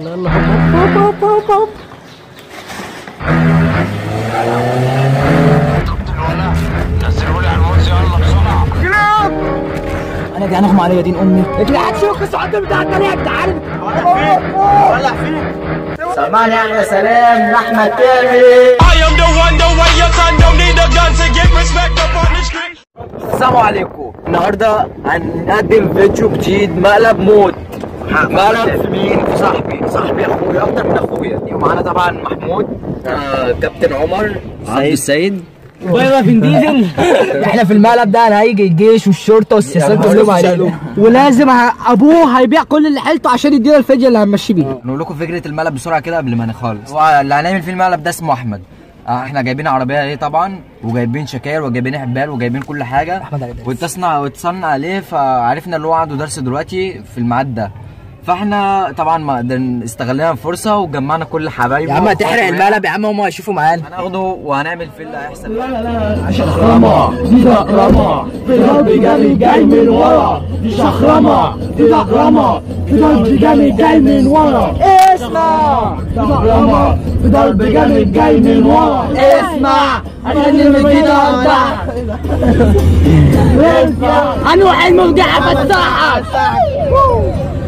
يلا هوب هوب هوب هوب. نزلوا لي على الموز يلا بسرعة. كلاب انا جعان اغمى عليا دين امي. يا جدعان شوفوا السعود بتاع التاني يا جدعان. ولع فيك. سمعني يا سلام لاحمد تامر. السلام عليكم. النهارده هنقدم فيديو جديد، مقلب موت. مقلب في مين؟ في صاحبي اخويا، اكتر من اخويا. ومعانا طبعا محمود، كابتن عمر، عبد السيد، باي فين ديزل. احنا في المقلب ده هيجي الجيش والشرطة والسياسات كلهم علينا، ولازم ابوه هيبيع كل اللي حيلته عشان يدينا الفدية اللي هنمشي بيها. نقول لكم فكرة المقلب بسرعة كده قبل ما نخلص. هو اللي هنعمل فيه المقلب ده اسمه احمد. احنا جايبين عربية ايه طبعا، وجايبين شكاير وجايبين حبال وجايبين كل حاجة، واتصلنا عليه فعرفنا اللي هو عنده درس دلوقتي في الميعاد ده، فاحنا طبعا ما قدرنا، استغلينا الفرصة وجمعنا كل حبايبه. يا عم هتحرق المقلب يا عم، هم هيشوفوا معانا. هناخده وهنعمل فيه اللي هيحصل. لا لا لا، شخرمه دي زقرمه في ضرب جامد جاي من ورا، دي شخرمه دي زقرمه في ضرب جامد جاي من ورا، اسمع دي زقرمه في ضرب جامد جاي من ورا، اسمع عشان المدينة تحت. اسمع هنروح المرجحة بتسحب،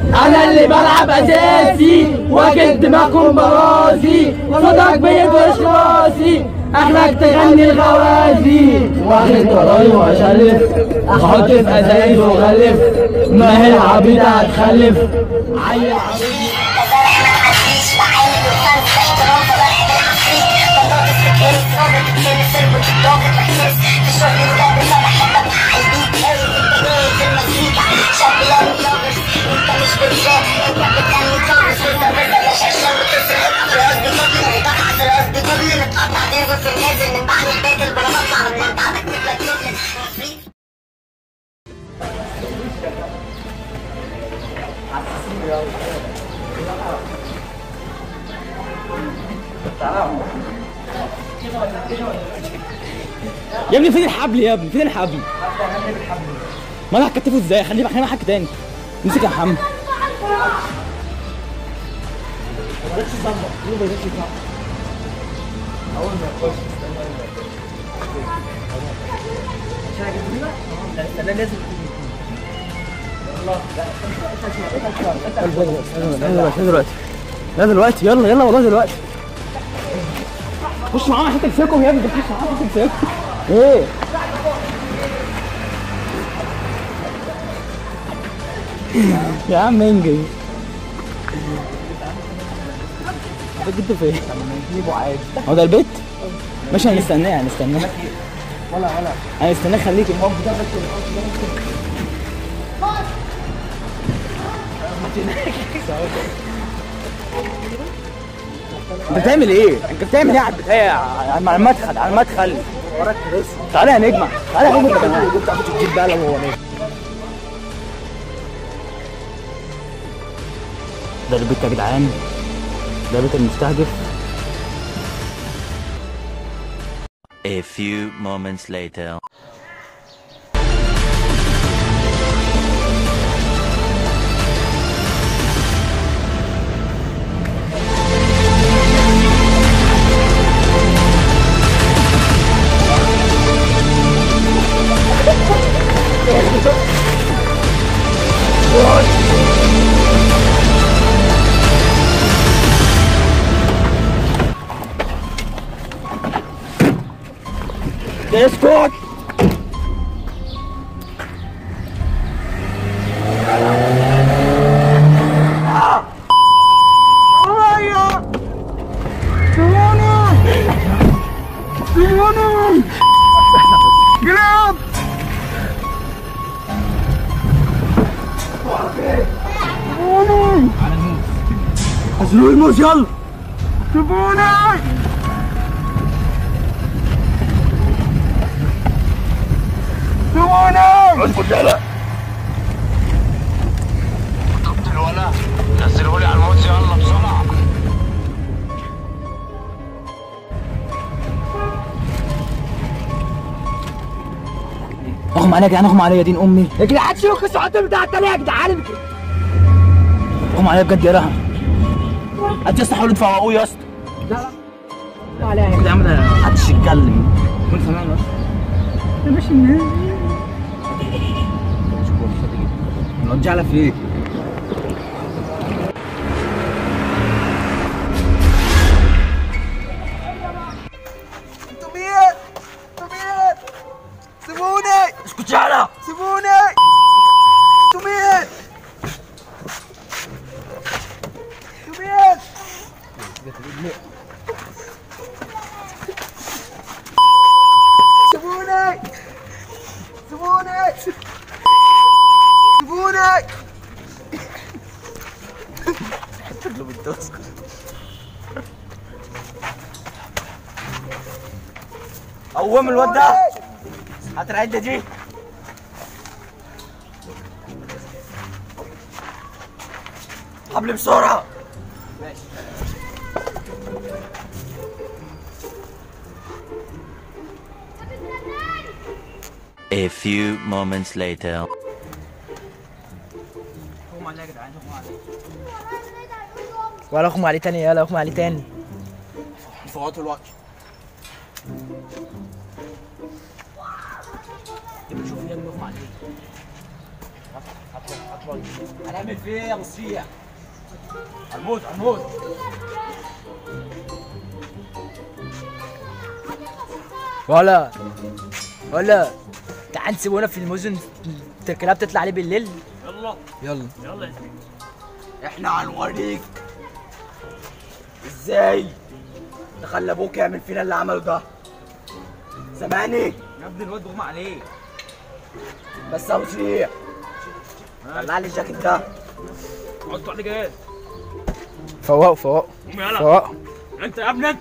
انا اللي بلعب اساسي واكل دماغكم براسي، صدق بيدوش راسي اخلك تغني الغوازي، واخد وراي واشلف احط في ازايز واغلف، ما هي العبيطه هتخلف. عيل يا ابني فين الحبل؟ يا ابني فين الحبل؟ ما انا هكتفه ازاي؟ خليه خلينا حك تاني. امسك يا محمد. اول ما يخش استنى، عشان اجيبه لك. استنى لازم. يلا دلوقتي، لا دلوقتي، يلا يلا والله دلوقتي. خش معاهم عشان تمسكهم يا ابني، خش معاهم عشان تمسكهم. ايه؟ يا عم انجز. البيت فين؟ نجيبه عادي. هو ده البيت؟ ماشي هنستناه هنستناه. ولا هنستناه، خليك. انت بتعمل ايه؟ انت بتعمل ايه على البتاع؟ على المدخل، على المدخل. تعالى يا نجمة، تعالى يا نجمة. تجيب بقى لو هو نجم. ده البيت يا جدعان، ده بيت المستهدف. A few moments later. اسكت. كلاب نزلوا الموز، يلا سيبوني. اسكت يلا. خطبت الولا، نزلوا لي على الموز يلا بسرعة. اغمى عليا يا جدعان، اغمى عليا دين امي. يا جدعان شوفوا السعود بتاع التاني يا جدعان. اغمى عليا بجد يا رحمة. انت يا اسطى حاولوا تفوقوه يا اسطى. لا لا يا عم ده محدش يتكلم. كنت سامعني بس. يا باشا نرجع على فين؟ انتوا مين؟ انتوا مين؟ سيبوني! اسكت يالا! سيبوني! انتوا مين؟ انتوا مين؟ سيبوني! سيبوني! سيبوني! رجله بالدوسك. قوم الواد ده، هات العدة دي. حبل بسرعة. ماشي. A few moments later. اغمى عليه يا جدعان، اغمى عليه. ولا اغمى عليه تاني، يلا اغمى عليه تاني. فوقته الوقت. شوف يا ابني اغمى عليه. هنعمل فيه ايه يا مصيع؟ هنموت هنموت. ولا تعال سيبونا في المزن، الكلاب تطلع عليه بالليل. يلا يلا يلا يا زميلي، احنا هنوريك ازاي تخلي ابوك يعمل فينا اللي عمله ده. سامعني؟ يا ابني الواد اغمى عليه. بس يا ابو شيخ طلع لي الجاكيت ده. حطه على جهاز. فوقوا فوقوا فوقوا. انت يا ابني انت.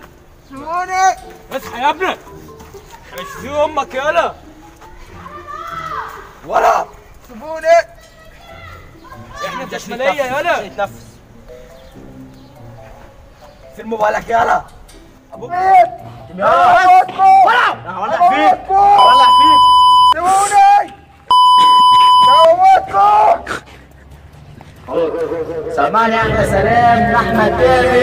سيبوني! اصحى يا ابني. مش في امك يالا. ولا سيبوني! احنا في الشمالية يالا. يتنفس. في موبايلك يالا. ابوك يلا ولا ولع فيك، ولع فيك. سيبوني! موتكم! سامعني احلى سلام لاحمد تاني.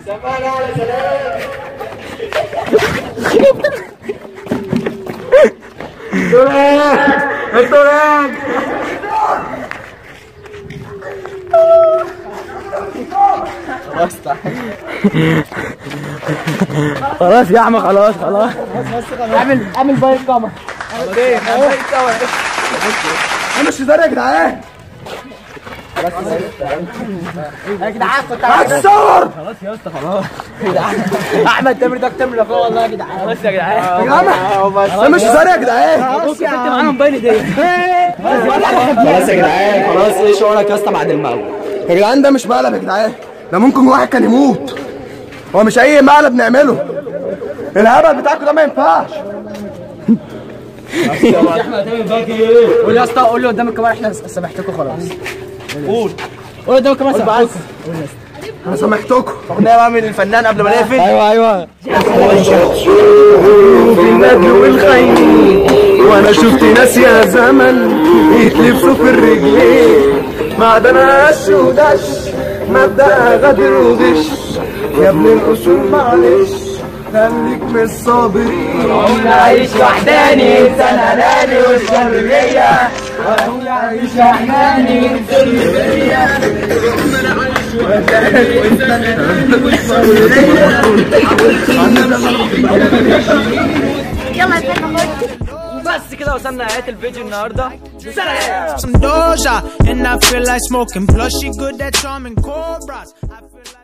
سامعني احلى سلام. خلاص يا عم، خلاص خلاص. اعمل باي الكاميرا. انا مش هزار يا جدعان. يا جدعان كنت هتصور. خلاص يا اسطى خلاص. احمد تامر ده اكتر من اخوه والله يا جدعان. خلاص يا جدعان. يا جدعان انا مش هزار يا جدعان. كنت معانا موبايل دي. خلاص يا جدعان خلاص. ايه شعورك يا اسطى بعد المقلب؟ يا جدعان ده مش مقلب يا جدعان، ده ممكن واحد كان يموت. هو مش اي مقلب نعمله. الهبل بتاعكم ده ما ينفعش. قول يا اسطى، قول له قدام الكاميرا احنا سامحتكم خلاص. قول قول قدام الكاميرا سامحتكم. انا سامحتكم. اغنية بقى من الفنان قبل ما نقفل. ايوه ايوه. في الندل والخيل، وانا شفت ناس يا زمن يتلبسوا في الرجلين، معدن قش ودش، مبدأ غدر وغش، يا ابن الاصول معلش خليك من الصابرين. عيش وحداني انسان اناني والشر ليا، عيش وحداني انسان ليا، يلا يا بس كده وصلنا نهاية الفيديو النهارده. سلام. Some Doja, and I feel like smoking. Plus, she good at charming cobras. I feel like